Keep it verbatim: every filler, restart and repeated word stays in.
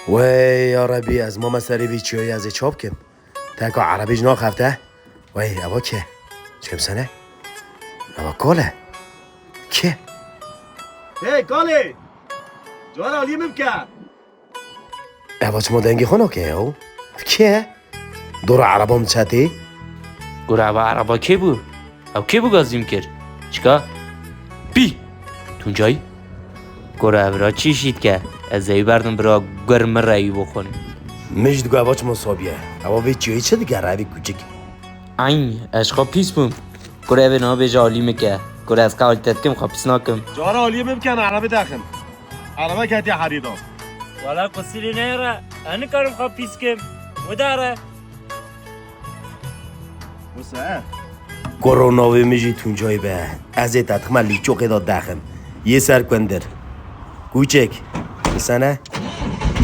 Wey ya Rebî, ez mame serê vî çiyoyê ez ê çap kim. Teka erebî ji naxefte. Wey, eva kê? Çêmsene? Eva kol e? Kê? Hey, kalê! Cara aliyê min bike! Eva çima dengê xwe nake ya? Kê? Dora ereba min çetê? Gora eva ereba kê bû? Ew kê bû gazî min kir? Çika? Pî! Tuncay? Gora ev ra çi şî dike? Ez ê wî berdim bira gur min re wî bixwin. Min jî digo eva çima sabiye. Ewa vê çiyayî çi dike revê kûçik? Eyn, ez xwe pîs bûm. Gora ev ê niha bêje alî min ke. Gora ez qewil te dikim xwe pîs nakim. Cara aliyê min bikin, erebe daxin. Erebe ketiye herî da. Wala qusîrê neyê re, ez nikarim xwe pîs kim. Widare. Wisa e? Goro navê min jî Tuncay be. Ez ê te dixime lîçoqê de daxim. Yê ser kundir. Kûçek. Bisene.